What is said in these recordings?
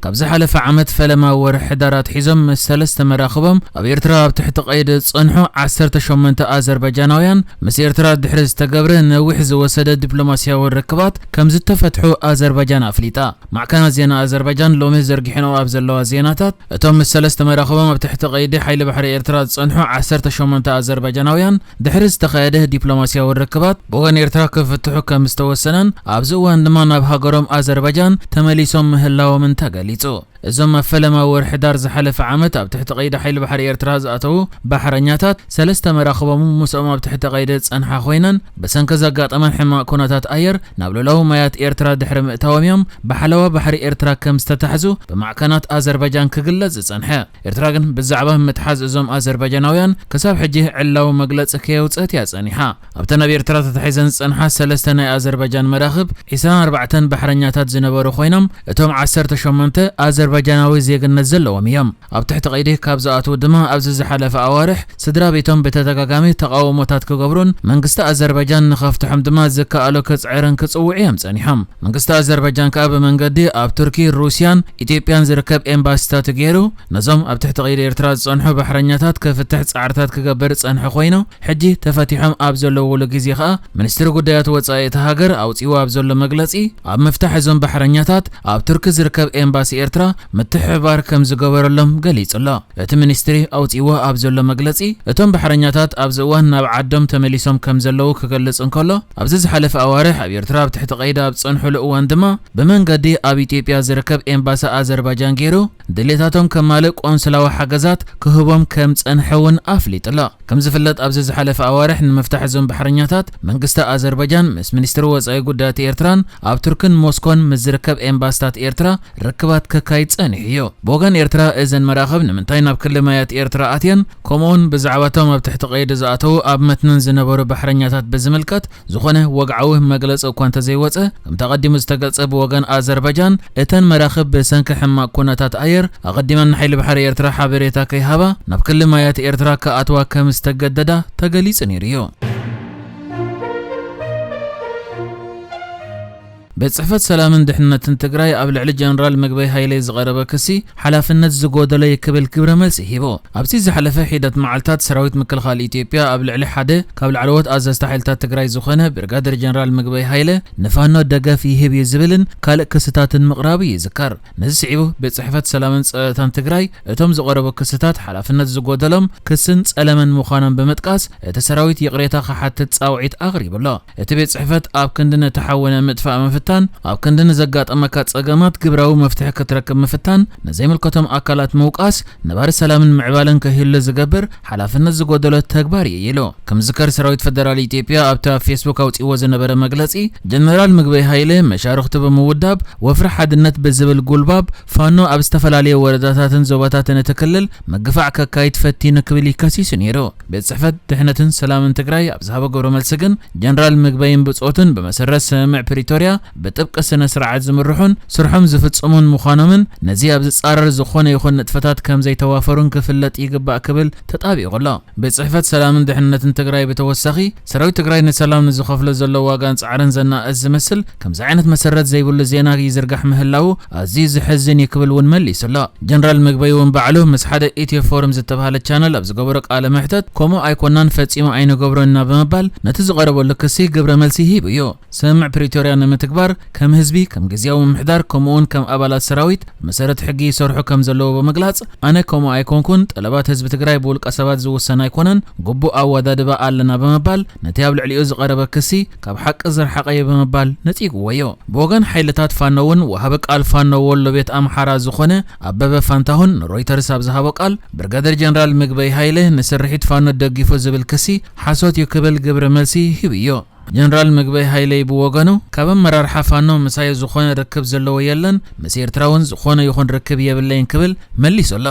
ኣብ ዝሓለፈ ዓመት ፈለማ ወርሒ ሕዳር ኣትሒዞም ምስ ሰለስተ መራኽቦም ኣብ ኤርትራ ኣብ ትሕቲ ቀይዲ ዝጸንሑ ዓሰርተ ሸሞንተ ኣዘርባጃናውያን፣ ምስ ኤርትራ ድሕሪ ዝተገብረ ነዊሕ ዝወሰደ ዲፕሎማስያዊ ርክባት ከም ዝተፈትሑ ኣዘርባጃን ኣፍሊጣ። ማዕከናት ዜና ኣዘርባጃን ሎሚ ዘርጊሐንኦ ኣብ ዘለዋ ዜናታት፣ እቶም ምስ ሰለስተ መራኽቦም ኣብ ትሕቲ ቀይዲ ሓይሊ ባሕሪ ኤርትራ ዝጸንሑ ዓሰርተ ሸሞንተ ኣዘርባጃናውያን፣ ድሕሪ ዝተኻየደ ዲፕሎማስያዊ ርክባት፣ ብወገን ኤርትራ ክፍትሑ ከም ዝተወሰነን፣ ኣብዚ እዋን ድማ ናብ ሃገሮም ኣዘርባጃን ተመሊሶም ምህላዎምን ተገሊጹ። እዞም ኣብ ፈለማ ወርሒ ሕዳር ዝሓለፈ ዓመት ኣብ ትሕቲ ቀይዲ ሓይሊ ባሕሪ ኤርትራ ዝኣተዉ ባሕረኛታት፣ ሰለስተ መራኽቦም ምስኦም ኣብ ትሕቲ ቀይዲ ዝጸንሓ ኮይነን፣ ብሰንኪ ዘጋጠመን ሕማቕ ኩነታት ኣየር ናብ ልኡላዊ ማያት ኤርትራ ድሕሪ ምእታዎም እዮም ብሓለዋ ባሕሪ ኤርትራ ከም ዝተታሕዙ ብማዕከናት ኣዘርባጃን ክግለጽ ዝጸንሐ። ኤርትራ ግን ብዛዕባ ምትሓዝ እዞም ኣዘርባጃናውያን ክሳብ ሕጂ ዕላዊ መግለጺ ከየውጸት እያ ጸኒሓ። ኣብተን ኣብ ኤርትራ ተታሒዘን ዝጸንሓ ሰለስተ ናይ ኣዘርባጃን መራኽብ፣ ዒስራን ኣርባዕተን ባሕረኛታት ዝነበሩ ኮይኖም፣ እቶም ዓሰርተ ሸሞንተ ኣዘርባጃናዊ ዜግነት ዘለዎም እዮም። ኣብ ትሕቲ ቀይዲ ካብ ዝኣትዉ ድማ ኣብዚ ዝሓለፈ ኣዋርሕ ስድራ ቤቶም ብተደጋጋሚ ተቓውሞታት ክገብሩን መንግስቲ ኣዘርባጃን ንኸፍትሖም ድማ ዝከኣሎ ክጽዕርን ክጽውዑ እዮም ጸኒሖም። መንግስቲ ኣዘርባጃን ከኣ ብመንገዲ ኣብ ቱርኪ፣ ሩስያን ኢትዮጵያን ዝርከብ ኤምባሲታት ገይሩ ነዞም ኣብ ትሕቲ ቀይዲ ኤርትራ ዝጸንሑ ባሕረኛታት ክፍትሕ ጻዕርታት ክገብር ዝጸንሐ ኮይኑ፣ ሕጂ ተፈቲሖም ኣብ ዘለውሉ ግዜ ከኣ ሚኒስትሪ ጉዳያት ወጻኢ እታ ሃገር ኣውጺእዎ ኣብ ዘሎ መግለጺ፣ ኣብ ምፍታሕ እዞም ባሕረኛታት ኣብ ቱርኪ ዝርከብ ኤምባሲ ኤርትራ ምትሕብባር ከም ዝገበረሎም ገሊጹ ኣሎ። እቲ ሚኒስትሪ ኣውጺእዎ ኣብ ዘሎ መግለጺ፣ እቶም ባሕረኛታት ኣብዚ እዋን ናብ ዓዶም ተመሊሶም ከም ዘለዉ ክገልጽ እንከሎ፣ ኣብዚ ዝሓለፈ ኣዋርሕ ኣብ ኤርትራ ኣብ ትሕቲ ቀይዲ ኣብ ዝጸንሑሉ እዋን ድማ፣ ብመንገዲ ኣብ ኢትዮጵያ ዝርከብ ኤምባሲ ኣዘርባጃን ገይሩ ድሌታቶም ከማልእ ቆንስላዊ ሓገዛት ክህቦም ከም ዝጸንሐ እውን ኣፍሊጡ ኣሎ። ከም ዝፍለጥ፣ ኣብዚ ዝሓለፈ ኣዋርሕ ንምፍታሕ እዞም ባሕረኛታት፣ መንግስቲ ኣዘርባጃን ምስ ሚኒስትሪ ወጻኢ ጉዳያት ኤርትራን ኣብ ቱርክን ሞስኮን ምስ ዝርከብ ኤምባስታት ኤርትራ ርክባት ከካይድ ጸኒሑ እዩ። ብወገን ኤርትራ፣ እዘን መራኽብ ንምንታይ ናብ ክሊ ማያት ኤርትራ ኣትየን፣ ከምኡውን ብዛዕባቶም ኣብ ትሕቲ ቀይዲ ዝኣተዉ ኣብ መትነን ዝነበሩ ባሕረኛታት ብዝምልከት ዝኾነ ወግዓዊ መግለጺ እኳ እንተዘይወጸ፣ ከምቲ ኣቐዲሙ ዝተገልጸ፣ ብወገን ኣዘርባጃን እተን መራኽብ ብሰንኪ ሕማቕ ኩነታት ኣየር ኣቐዲመን ንሓይሊ ባሕሪ ኤርትራ ሓበሬታ ከይሃባ ናብ ክሊ ማያት ኤርትራ ክኣትዋ ከም ዝተገደዳ ተገሊጹ ነይሩ እዩ። ቤት ጽሕፈት ሰላምን ድሕነትን ትግራይ ኣብ ልዕሊ ጀነራል ምግበይ ሃይለ ዝቐረበ ክሲ ሓላፍነት ዝጎደሎ እዩ ክብል ግብረ መልሲ ሂቡ። ኣብዚ ዝሓለፈ ሒደት መዓልታት ሰራዊት ምክልኻል ኢትዮጵያ ኣብ ልዕሊ ሓደ ካብ ላዕለዎት ኣዘዝቲ ሓይልታት ትግራይ ዝኾነ ብርጋደር ጀነራል ምግበይ ሃይለ ንፋኖ ደገፍ ይህብ እዩ ዝብልን ካልእ ክስታትን ምቕራቡ ይዝከር። ነዚ ስዒቡ ቤት ጽሕፈት ሰላምን ጸጥታን ትግራይ እቶም ዝቐረቡ ክስታት ሓላፍነት ዝጎደሎም ክስን ጸለመን ምዃኖም ብምጥቃስ እቲ ሰራዊት ይቕሬታ ክሓትት ጻውዒት ኣቕሪቡ ኣሎ። እቲ ቤት ጽሕፈት ኣብ ክንዲ ነቲ ሓዊ ንምጥፋእ ምፍታን፣ ኣብ ክንዲ ንዘጋጠመካ ጸገማት ግብራዊ መፍትሒ ክትረክብ ምፍታን፣ ንዘይምልከቶም ኣካላት ምውቃስ፣ ነባሪ ሰላምን ምዕባለን ከይህሉ ዝገብር ሓላፍነት ዝጎደሎ ተግባር እዩ ኢሉ። ከም ዝዝከር ሰራዊት ፈደራል ኢትዮጵያ ኣብቲ ኣብ ፌስቡክ ኣውጺእዎ ዝነበረ መግለጺ፣ ጀነራል ምግበይ ሃይለ መሻርኽቱ ብምውዳብ ወፍሪ ሓድነት ብዝብል ጉልባብ ፋኖ ኣብ ዝተፈላለየ ወረዳታትን ዞባታትን እቲ ክልል ምግፋዕ ከካይድ ፈቲኑ ክብል እዩ ከሲሱ ነይሩ። ቤት ጽሕፈት ድሕነትን ሰላምን ትግራይ ኣብ ዝሃቦ ግብረ መልሲ ግን፣ ጀነራል ምግበይን ብጾቱን ብመሰረት ስምምዕ ፕሪቶርያ ብጥብቂ ስነ ስርዓት ዝምርሑን ስርሖም ዝፍጽሙን ምዃኖምን፣ ነዚ ኣብ ዝጻረር ዝኾነ ይኹን ንጥፈታት ከም ዘይተዋፈሩን ክፍለጥ ይግባእ ክብል ተጣቢቑ ኣሎ። ቤት ጽሕፈት ሰላምን ድሕነትን ትግራይ ብተወሳኺ፣ ሰራዊት ትግራይ ንሰላም ንዝኸፍሎ ዘሎ ዋጋን ጻዕርን ዘናእስ ዝመስል ከምዚ ዓይነት መሰረት ዘይብሉ ዜና ይዝርጋሕ ምህላዉ ኣዝዩ ዘሕዝን እዩ ክብል እውን መሊሱ ኣሎ። ጀነራል ምግበይ እውን ባዕሉ ምስ ሓደ ኢትዮ ፎረም ዝተባህለ ቻነል ኣብ ዝገበሮ ቃለ መሕተት፣ ከምኡ ኣይኮናን፣ ፈጺሙ ኣይንገብሮን ኢና ብምባል ነቲ ዝቐረበሉ ክሲ ግብረ መልሲ ሂቡ እዩ። ስምምዕ ፕሪቶርያ ንምትግባር ከም ህዝቢ፣ ከም ግዝያዊ ምምሕዳር፣ ከምኡውን ከም ኣባላት ሰራዊት መሰረት ሕጊ ይሰርሑ ከም ዘለዉ ብምግላጽ፣ ኣነ ከምኡ ኣይኮንኩን፣ ጠለባት ህዝቢ ትግራይ ብውልቀ ሰባት ዝውሰን ኣይኮነን፣ ግቡእ ኣወዳድባ ኣለና ብምባል ነቲ ኣብ ልዕሊኡ ዝቐረበ ክሲ ካብ ሓቂ ዝረሓቐ እዩ ብምባል ነጺግዎ እዩ። ብወገን ሓይልታት ፋኖ እውን ወሃቢ ቃል ፋኖ ወሎ ቤት ኣምሓራ ዝኾነ ኣበበ ፋንታሁን ንሮይተርስ ኣብ ዝሃቦ ቃል፣ ብርጋደር ጀነራል ምግበይ ሃይለ ንስርሒት ፋኖ ደጊፉ ዝብል ክሲ ሓሶት እዩ ክብል ግብረ መልሲ ሂቡ እዩ። ጀነራል ምግበይ ሃይለይ ብወገኑ፣ ካብ ኣመራርሓ ፋኖ ምሳይ ዝኾነ ርክብ ዘለዎ የለን፣ ምስ ኤርትራ እውን ዝኾነ ይኹን ርክብ የብለይን ክብል መሊሱ ኣሎ።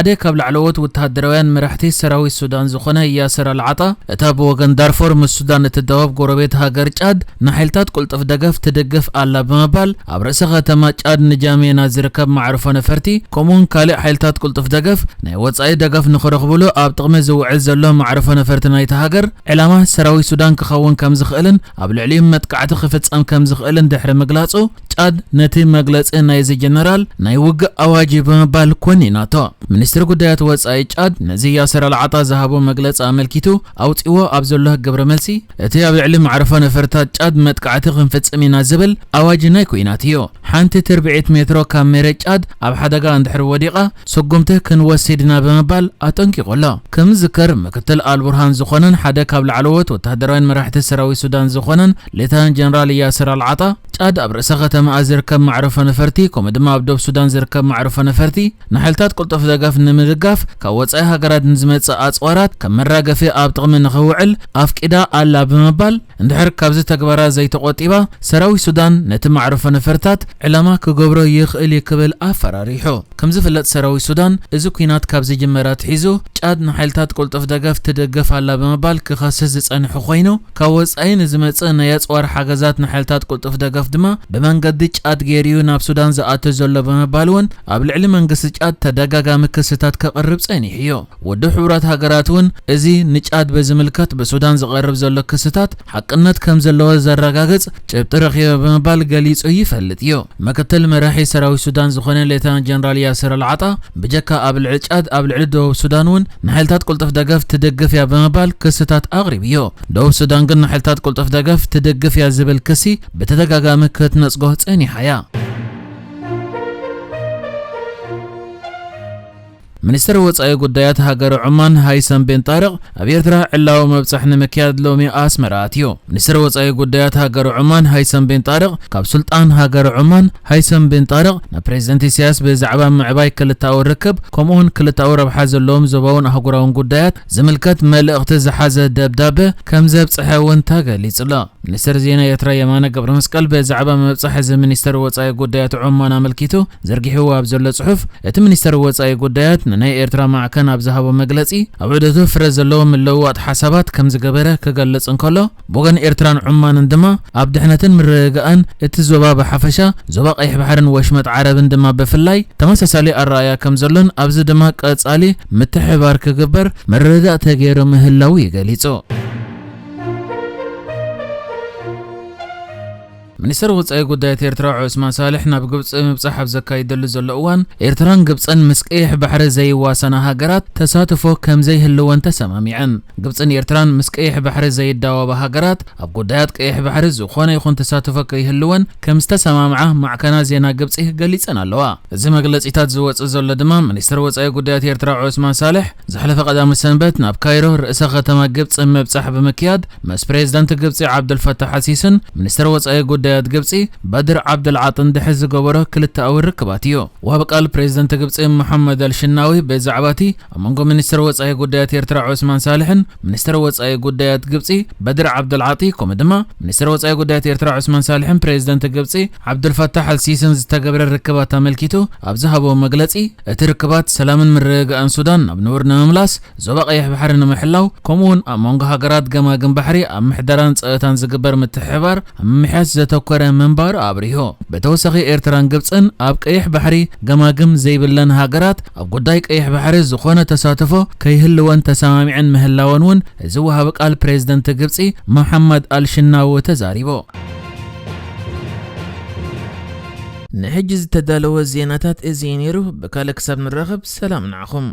ሓደ ካብ ላዕለዎት ወተሃደራውያን መራሕቲ ሰራዊት ሱዳን ዝኾነ ያሰር ኣልዓጣ፣ እታ ብወገን ዳርፎር ምስ ሱዳን እትዳወብ ጎረቤት ሃገር ጫድ ንሓይልታት ቅልጡፍ ደገፍ ትድግፍ ኣላ ብምባል፣ ኣብ ርእሰ ከተማ ጫድ ንጃሜና ዝርከብ ማዕርፎ ነፈርቲ፣ ከምኡውን ካልእ ሓይልታት ቅልጡፍ ደገፍ ናይ ወጻኢ ደገፍ ንኽረኽብሉ ኣብ ጥቕሚ ዝውዕል ዘሎ ማዕርፎ ነፈርቲ ናይታ ሃገር፣ ዕላማ ሰራዊት ሱዳን ክኸውን ከም ዝኽእልን ኣብ ልዕሊኡ መጥቃዕቲ ክፍጸም ከም ዝኽእልን ድሕሪ ምግላጹ፣ ጫድ ነቲ መግለጺ ናይዚ ጀነራል ናይ ውግእ ኣዋጅ እዩ ብምባል ኮኒናቶ። ሚኒስትሪ ጉዳያት ወጻኢ ጫድ ነዚ ያሰር ኣልዓጣ ዝሃቦ መግለጺ ኣመልኪቱ ኣውጺዎ ኣብ ዘሎ ግብረ መልሲ፣ እቲ ኣብ ልዕሊ ማዕርፎ ነፈርታት ጫድ መጥቃዕቲ ክንፍጽም ኢና ዝብል ኣዋጅ ናይ ኲናት እዩ። ሓንቲ ትርብዒት ሜትሮ ካብ መሬት ጫድ ኣብ ሓደጋ እንድሕር ወዲቓ፣ ስጉምቲ ክንወስድ ኢና ብምባል ኣጠንቂቑ ኣሎ። ከም ዝዝከር፣ ምክትል ኣልቡርሃን ዝኾነን ሓደ ካብ ላዕለዎት ወተሃደራውያን መራሕቲ ሰራዊት ሱዳን ዝኾነን ሌተናንት ጀነራል ያሰር ኣልዓጣ፣ ጫድ ኣብ ርእሰ ከተማኣ ዝርከብ ማዕርፎ ነፈርቲ፣ ከምኡ ድማ ኣብ ዶብ ሱዳን ዝርከብ ማዕርፎ ነፈርቲ፣ ንሓይልታት ቅልጡፍ ደገፍ ንምድጋፍ ካብ ወጻኢ ሃገራት ንዝመጽእ ኣጽዋራት ከም መራገፊ ኣብ ጥቕሚ ንኽውዕል ኣፍቂዳ ኣላ ብምባል፣ እንድሕር ካብዚ ተግባራ ዘይተቖጢባ፣ ሰራዊት ሱዳን ነቲ ማዕርፎ ነፈርታት ዕላማ ክገብሮ ይኽእል እዩ ክብል ኣፈራሪሑ። ከም ዝፍለጥ፣ ሰራዊት ሱዳን እዚ ኲናት ካብ ዝጅመር ኣትሒዙ፣ ጫድ ንሓይልታት ቅልጡፍ ደገፍ ትድግፍ ኣላ ብምባል ክኸስስ ዝጸንሑ ኮይኑ፣ ካብ ወጻኢ ንዝመጽእ ናይ ኣጽዋር ሓገዛት ንሓይልታት ቅልጡፍ ደገፍ ድማ ብመንገዲ ጫድ ገይሩ እዩ ናብ ሱዳን ዝኣቱ ዘሎ ብምባል እውን ኣብ ልዕሊ መንግስቲ ጫድ ተደጋጋሚ ክስታት ከቕርብ ጸኒሑ እዩ። ውድብ ሕቡራት ሃገራት እውን እዚ ንጫድ ብዝምልከት ብሱዳን ዝቐርብ ዘሎ ክስታት ሓቅነት ከም ዘለዎ ዘረጋግጽ ጭብጢ ረኺበ ብምባል ገሊጹ ይፈልጥ እዩ። ምክትል መራሒ ሰራዊት ሱዳን ዝኾነ ሌተናንት ጀነራል ያሰር ኣልዓጣ፣ ብጀካ ኣብ ልዕሊ ጫድ፣ ኣብ ልዕሊ ደቡብ ሱዳን እውን ንሓይልታት ቅልጡፍ ደገፍ ትድግፍ እያ ብምባል ክስታት ኣቕሪቡ እዩ። ደቡብ ሱዳን ግን ንሓይልታት ቅልጡፍ ደገፍ ትድግፍ እያ ዝብል ክሲ ብተደጋጋሚ ክትነጽጎ ጸኒሓ እያ። ሚኒስትር ወጻኢ ጉዳያት ሃገረ ዑማን ሃይሰም ቤን ጣርቕ ኣብ ኤርትራ ዕላዊ መብጻሕ ንምክያድ ሎሚ ኣስመራ ኣትዩ። ሚኒስትር ወጻኢ ጉዳያት ሃገረ ዑማን ሃይሰም ቤን ጣርቕ ካብ ሱልጣን ሃገረ ዑማን ሃይሰም ቤን ጣርቕ ናብ ፕሬዚደንት ኢሳያስ ብዛዕባ ምዕባይ ክልተኣዊ ርክብ፣ ከምኡውን ክልተኣዊ ረብሓ ዘለዎም ዞባውን ኣህጉራውን ጉዳያት ዝምልከት መልእኽቲ ዝሓዘ ደብዳበ ከም ዘብጽሐ እውን ተገሊጹ ኣሎ። ሚኒስትር ዜና ኤርትራ የማነ ገብረመስቀል ብዛዕባ ምብጻሕ እዚ ሚኒስትር ወጻኢ ጉዳያት ዑማን ኣመልኪቱ ዘርጊሕዎ ኣብ ዘሎ ጽሑፍ፣ እቲ ሚኒስትር ወጻኢ ጉዳያት ንናይ ኤርትራ ማዕከን ኣብ ዝሃቦ መግለጺ፣ ኣብ ዑደቱ ፍረ ዘለዎ ምልውዋጥ ሓሳባት ከም ዝገበረ ክገልጽ እንከሎ፣ ብወገን ኤርትራን ዑማንን ድማ ኣብ ድሕነትን ምርግጋእን እቲ ዞባ ብሓፈሻ፣ ዞባ ቀይሕ ባሕርን ወሽመጥ ዓረብን ድማ ብፍላይ ተመሳሳሊ ኣረኣእያ ከም ዘሎን ኣብዚ ድማ ቀጻሊ ምትሕብባር ክግበር ምርድዳእ ተገይሩ ምህላዉ እዩ ገሊጹ። ሚኒስትር ወጻኢ ጉዳያት ኤርትራ ዑስማን ሳልሕ ናብ ግብጺ ምብጻሕ ኣብ ዘካይደሉ ዘሎ እዋን፣ ኤርትራን ግብጽን ምስ ቀይሕ ባሕሪ ዘይዋሰና ሃገራት ተሳትፎ ከም ዘይህልወን ተሰማሚዐን። ግብጽን ኤርትራን ምስ ቀይሕ ባሕሪ ዘይዳወባ ሃገራት ኣብ ጉዳያት ቀይሕ ባሕሪ ዝኾነ ይኹን ተሳትፎ ከይህልወን ከም ዝተሰማምዓ ማዕከናት ዜና ግብጺ ገሊጸን ኣለዋ። እዚ መግለጺታት ዝወጽእ ዘሎ ድማ፣ ሚኒስትር ወጻኢ ጉዳያት ኤርትራ ዑስማን ሳልሕ ዝሓለፈ ቀዳመ ሰንበት ናብ ካይሮ ርእሰ ከተማ ግብጺ ምብጻሕ ብምክያድ፣ ምስ ፕሬዚዳንት ግብጺ ዓብዱልፈታሕ ኣልሲስን ሚኒስትር ወጻኢ ጉዳያት ግብጺ በድር ዓብዱልዓጥን ድሕሪ ዝገበሮ ክልተኣዊ ርክባት እዩ። ወሃቢ ቃል ፕሬዚዳንት ግብጺ መሐመድ ኣልሽናዊ ብዛዕባ እቲ ኣብ መንጎ ሚኒስትር ወጻኢ ጉዳያት ኤርትራ ዑስማን ሳልሕን ሚኒስትር ወጻኢ ጉዳያት ግብጺ በድር ዓብዱልዓጢ፣ ከምኡ ድማ ሚኒስትር ወጻኢ ጉዳያት ኤርትራ ዑስማን ሳልሕን ፕሬዚዳንት ግብጺ ዓብዱልፈታሕ ኣልሲስን ዝተገብረ ርክባት ኣመልኪቱ ኣብ ዝሃቦ መግለጺ፣ እቲ ርክባት ሰላምን ምርግጋእን ሱዳን ናብ ንቡር ንምምላስ፣ ዞባ ቀይሕ ባሕሪ ንምሕላው፣ ከምኡውን ኣብ መንጎ ሃገራት ገማግም ባሕሪ ኣብ ምሕደራን ጸጥታን ዝግበር ምትሕብባር ኣብ ምምሕያሽ ዘተኮረ ምንባሩ ኣብሪሁ። ብተወሳኺ፣ ኤርትራን ግብጽን ኣብ ቀይሕ ባሕሪ ገማግም ዘይብለን ሃገራት፣ ኣብ ጉዳይ ቀይሕ ባሕሪ ዝኾነ ተሳትፎ ከይህልወን ተሰማሚዐን ምህላወን እውን እዚ ወሃቢ ቃል ፕሬዚደንት ግብጺ መሐመድ ኣልሽናዊ ተዛሪቡ። ንሕጂ ዝተዳለወ ዜናታት እዚ እዩ ነይሩ። ብካልእ ክሳብ ንራኸብ፣ ሰላም ንዓኹም።